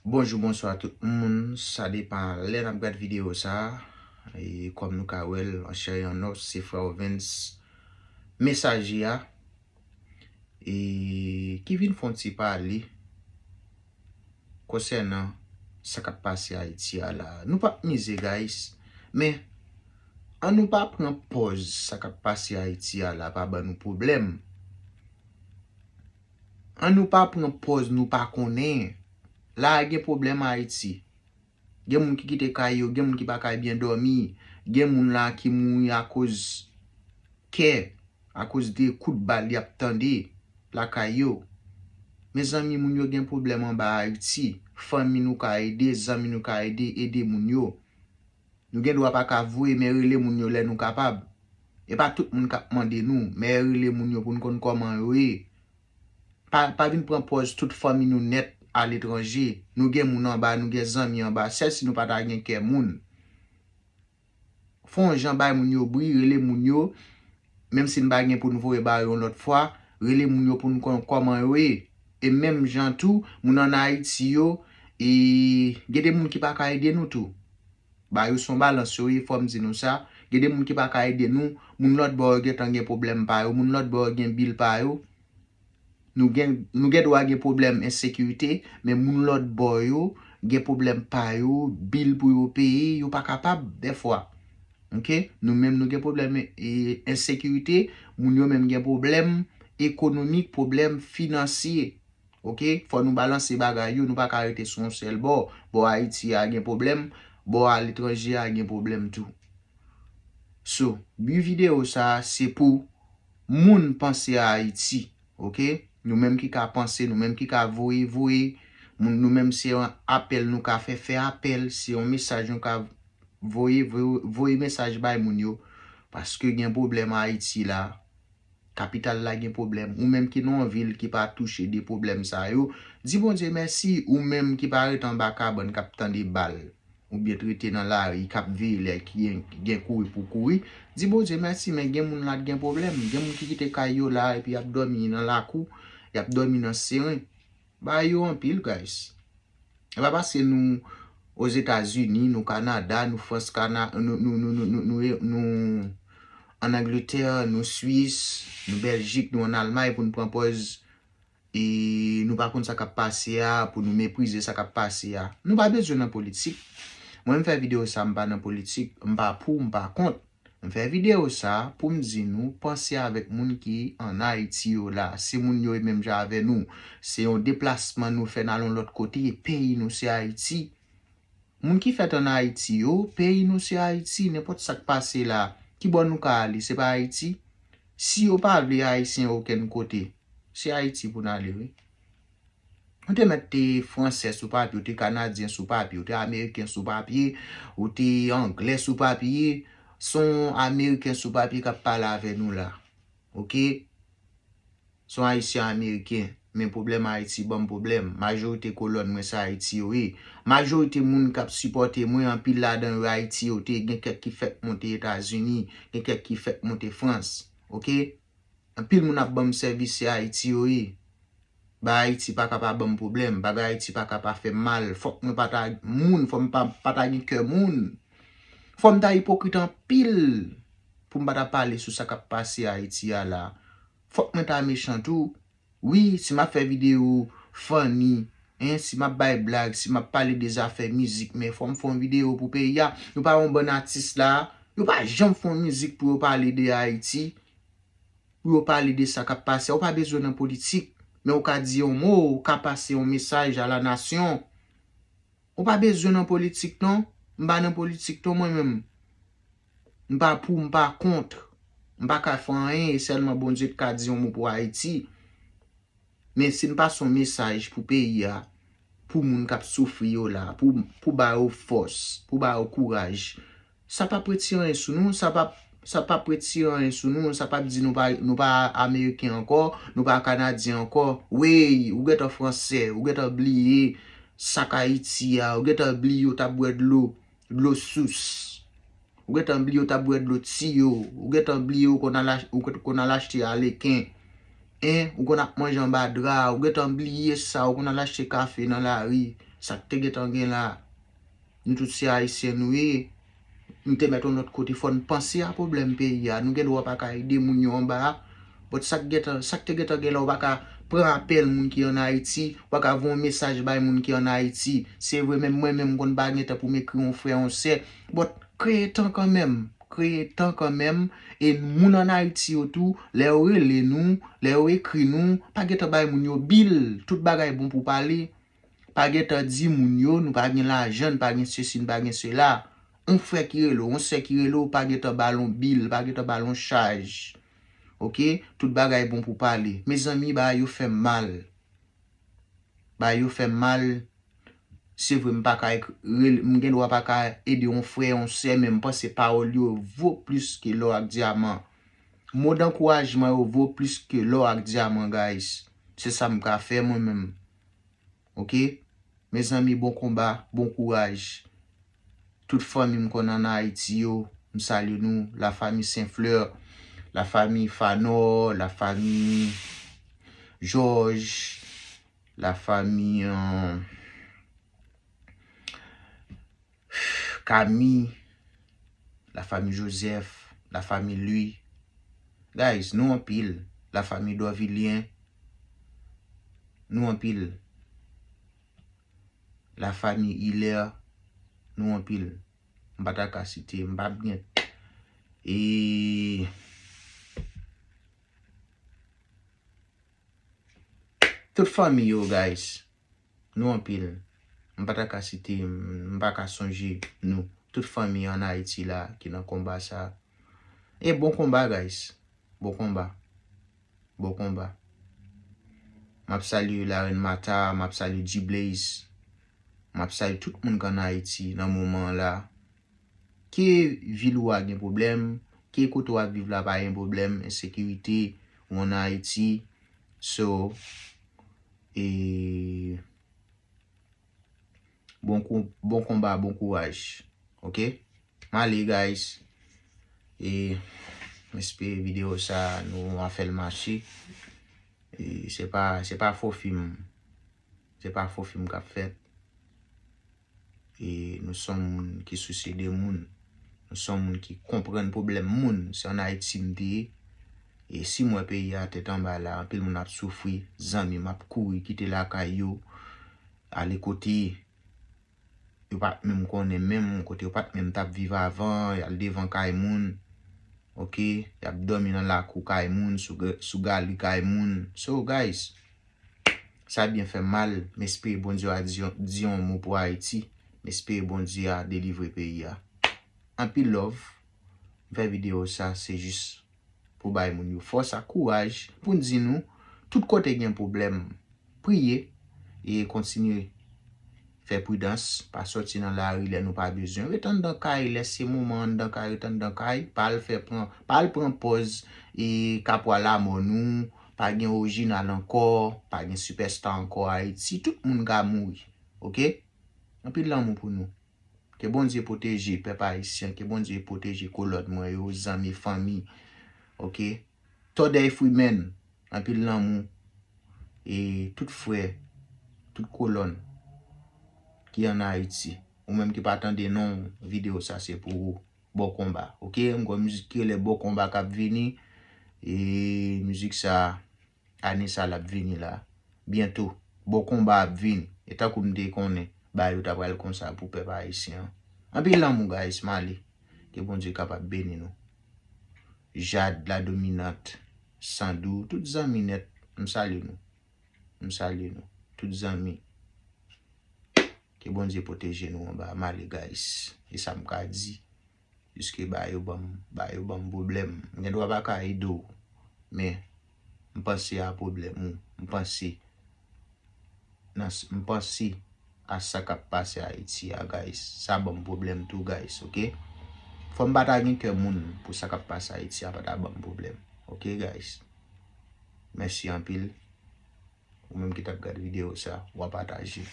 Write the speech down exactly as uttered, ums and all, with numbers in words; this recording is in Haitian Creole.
Bonjou, bonswa tout moun. Sa depann lè n ap gad videyo sa a. E kòm nou ka wè l, an chè e an os, se frè Ovens Mesaje a. E ki vin fè yon ti pale konsènan sa k ap pase Ayiti a la. Nou p ap mize, guys. Men, ann nou pa pran pòz sa k ap pase Ayiti a la pa ban nou pwoblèm. Ann nou pa pran pòz nou pa konnen. La a gen pwoblèm Ayiti. Gen moun ki kite kay yo, gen moun ki pa ka byen dòmi. Gen moun la ki mouri akoz kè, akoz de kout bal y ap tande lakay yo. Mezanmi, moun yo gen pwoblèm anba Ayiti. Fanmi nou ka ede, zanmi nou ka ede, ede moun yo. Nou gen dwa pa ka voye, men rele moun yo lè nou kapab. E pa tout moun k ap mande nou, men rele moun yo pou n konn kòman yo ye. Pa, pa vin pran pòz tout fanmi nou nèt aletranje. Nou gen moun anba, nou gen zanmi anba. Sèl si nou pa ta gen kè moun. Fè yon jan bay moun yo bri, rele moun yo. Menm si n pa gen pou n voye ba yo yon lòt fwa, rele moun yo pou n konn kòman yo ye. E menm jan tou, moun ann Ayiti yo, e gen de moun ki pa ka ede nou tou. Ba yo se yon balans yo ye, fò m di nou sa. Gen de moun ki pa ka ede nou, moun lòt bò yo gentan gen pwoblèm pa yo, moun lòt bò yo gen bil pa yo. Nou gen, nou gen dwa gen pwoblèm ensekirite, men moun lòt bò yo gen pwoblèm pa yo, bil pou yo peye, yo pa kapab dèfwa. Oke? Nou menm nou gen pwoblèm e, ensekirite, moun yo menm gen pwoblèm ekonomik, pwoblèm finansye. Oke? Fò nou balanse bagay yo, nou pa ka rete sou yon sèl bò. Bò Ayiti a gen pwoblèm, bò aletranje a gen pwoblèm tou. So, bi videyo sa a, se pou moun panse a Ayiti, oke? Nou menm ki ka panse, nou menm ki ka voye, voye. Moun, nou menm se yon apèl nou ka fè, fè apèl, se yon mesaj nou ka voye, voye, voye mesaj bay moun yo. Paske gen pwoblèm Ayiti la. Kapital la gen pwoblèm. Ou menm ki nan yon vil ki pa touche de pwoblèm sa yo, di Bondye mèsi. Ou menm ki pa ret anba kabann k ap tande bal, oubyen t rete nan lari k ap veye lè ki gen, gen kouri pou kouri, di Bondye mèsi, men gen moun la t gen pwoblèm. Gen moun ki kite kay yo la epi y ap dòmi nan lakou, y ap dòmi nan seren. Bagay yo anpil, guys. E pa paske nou Ozetazini, nou Kanada, nou Frans, Kana, nou, nou, nou, nou, nou, nou, nou ann Angletè, nou Swis, nou Bèljik, nou ann Almay pou n pran pòz e nou pa konn sa k ap pase a, pou nou meprize sa k ap pase a. Nou pa bezwen nan politik. Mwen, m fè videyo sa, m pa nan politik, m pa pou, m pa kont. M fè videyo sa pou m di nou, panse avèk moun ki ann Ayiti yo la. Se moun yo menm jan avè nou. Se yon deplasman nou fè n al yon lòt kote, peyi nou se Ayiti. Moun ki fèt ann Ayiti yo, peyi nou se Ayiti, nenpòt sa k pase la, ki bò nou ka ale, se pa Ayiti? Si yo pa vle Ayisyen okenn kote, se Ayiti pou n ale, wi. Ou te mèt te Fransè sou papye, ou te Kanadyen sou papye, ou te Ameriken sou papye, ou te Anglè sou papye, se yon Ameriken sou papye k ap pale avè nou la. Oke? Se yon Ayisyen Ameriken, men pwoblèm Ayiti ban m pwoblèm. Majorite kolòn mwen se Ayiti yo ye. Majorite moun k ap sipòte mwen, anpil ladan yo Ayiti yo te ye. Gen kèk ki fèk monte Etazini, gen kèk ki fèk monte Frans. Oke? Anpil moun ap ban m sèvis, se Ayiti yo ye. Bagay Ayiti pa ka pa ban m pwoblèm, bagay Ayiti pa ka pa fè m mal. Fòk mwen pa ta moun, fò m pa, pa ta gen kè moun. Fò m ta ipokrit anpil pou m pa ta pale sou sa k ap pase Ayiti a la. Fòk mwen ta mechan tou. Wi, si m ap fè videyo funny, en, si m ap bay blag, si m ap pale de zafè mizik, men fò m fè yon videyo pou peyi a. Nou pa wè yon bann atis la, yo pa janm fè yon mizik pou yo pale de Ayiti, pou yo pale de sa k ap pase. Ou pa bezwen nan politik, men ou ka di yon mo, ou ka pase yon mesaj a la nasyon. Ou pa bezwen nan politik non. M pa nan politik non mwen menm. M pa pou, m pa kont. M pa ka fè anyen, e sèlman Bondye k ka di yon mo pou Ayiti. Men si n pase yon mesaj pou peyi a, pou moun k ap soufri yo la, pou, pou ba yo fòs, pou ba yo kouraj, sa p ap retire anyen sou nou, sa p ap, sa p ap retire anyen sou nou, sa p ap di nou pa, nou pa Ameriken ankò, nou pa Kanadyen ankò. Wey, ou gentan Fransè, ou gentan bliye sak Ayiti a, ou gentan bliye ou t ap bwè dlo, dlo sous. Ou gentan bliye ou t ap bwè dlo tiyo, ou gentan bliye ou konn al ach-, ou konn al achte aleken, en, ou konn ap manje anba dra, ou gentan bliye sa, ou konn al achte kafe nan lari. Sa k te gentan gen la, nou tout se Ayisyen nou ye. Nou te mèt yon lòt kote, fò n panse a pwoblèm peyi a. Nou gen dwa pa ka ede moun yo anba a. But sa k gentan, sa k te gentan gen la, ou pa ka pran apèl moun ki ann Ayiti, ou pa ka voye yon mesaj bay moun ki ann Ayiti. Se vre, menm mwen menm, m konn pa gen tan pou m ekri yon frè, yon sè. But kreye tan kanmenm. Kreye tan kanmenm. E moun ann Ayiti yo tou, lè yo rele nou, lè yo ekri nou, pa gentan bay moun yo bil. Tout bagay bon pou pale. Pa gentan di moun yo, nou pa gen lajan, n pa gen sesi, n pa gen sela. Yon frè ki rele w, yon sè ki rele w, pa gentan ba l yon bil, pa gentan ba l yon chaj. Oke? Tout bagay bon pou pale. Mezanmi, bagay yo fè m mal. Bagay yo fè m mal. Se vre, m pa ka ek-, rele, m gen dwa pa ka ede yon frè, yon sè, men m panse pawòl yo vo plis ke lò ak dyaman. Mo dankourajman yo vo plis ke lò ak dyaman, guys. Se sa m ka fè mwen menm. Oke? Mezanmi, bon konba, bon kouraj. Tout fanmi m konn ann Ayiti yo, m salye nou. Lafanmi Saint Fleur, lafanmi Fanò, lafanmi Jòj, lafanmi, euh, Kami, lafanmi Joseph, lafanmi Louis. Guys, nou anpil. Lafanmi Dorvilien, nou anpil. Lafanmi Hilaire, nou anpil. M pa ta ka site, m pa gen. E tout fanmi yo, guys. Nou anpil. M pa ta ka site, m pa ka sonje nou. Tout fanmi ann Ayiti la ki nan konba sa. E bon konba, guys. Bon konba. Bon konba. M ap salye Larèn Mata, m ap salye G-Blaze. M ap salye tout moun k ann Ayiti nan moman an la. Ke vil ou a gen pwoblèm, ke kote w ap viv la pa gen pwoblèm, ensekirite, ou ann Ayiti. So, e, bon kou-, bon konba, bon kouraj. Oke? M ale, guys. E, m espere videyo sa, nou a fè l mache. E, se pa, se pa fo fim. Se pa fo fim k ap fèt. E nou se yon moun ki sousye de moun. Nou se yon moun ki konprann pwoblèm moun. Se ann Ayiti m te ye. E si m wè peyi a tèt anba la, anpil moun ap soufri, zanmi m ap kouri kite lakay yo, ale kote yo pa t menm konnen menm, kote yo pa t menm t ap viv avan, y al devan kay moun. Oke, y ap dòmi nan lakou kay moun, sou, sou galri kay moun. So, guys, sa byen fè mal, m espere Bondye a di, di yon mo pou Ayiti, m espere Bondye a delivre peyi a. Anpil love, m fè videyo sa, se jis pou bay moun yo fòs ak kouraj, pou n di nou, tout kote gen pwoblèm, priye, e kontinye fè pridans, pa sòti nan lari lè nou pa bezwen. Ret anndan kay, lè se moman anndan kay, ret anndan kay, pa al fè pran, pa al pran pòz, e kapwa lamò nou, pa gen orijinal ankò, pa gen sipèsta ankò Ayiti, tout moun ka mouri, oke? Anpil lanmou pou nou. Ke Bondye pwoteje pèp ayisyen, ke Bondye pwoteje kolòn mwen yo, zanmi, fanmi, oke? Tòdèy Freeman, anpil lanmou. E tout frè, tout kolòn ki ann Ayiti. Ou menm ki pa tande non, videyo sa se pou ou. Bon konba. Oke, m gon mizik ki rele Bon Konba k ap vini. E mizik sa, ane sa l ap vini la. Byento, Bon Konba ap vini. E tankou m te konnen, bagay yo ta pral konsa pou pèp ayisyen an. Anpil lanmou, guys, m ale. Ke Bondye kapab beni nou. Jad, La Dominante, Sandou, tout zanmi nèt, m salye nou. M salye nou. Tout zanmi. Ke Bondye pwoteje nou anba a, m ale, guys. E sa m ka di. Piske bagay yo ban m, bagay yo ban m pwoblèm. M gen dwa pa ka ede w, men m panse a pwoblèm ou. M panse nan s-, m panse a sa k ap pase Ayiti a, guys. Sa ban m pwoblèm tou, guys, oke? Fò m pa ta gen kè moun pou sa k ap pase Ayiti a pa ta ban m pwoblèm. Oke, guys? Mèsi anpil. Ou menm ki t ap gade videyo sa, w a pataje.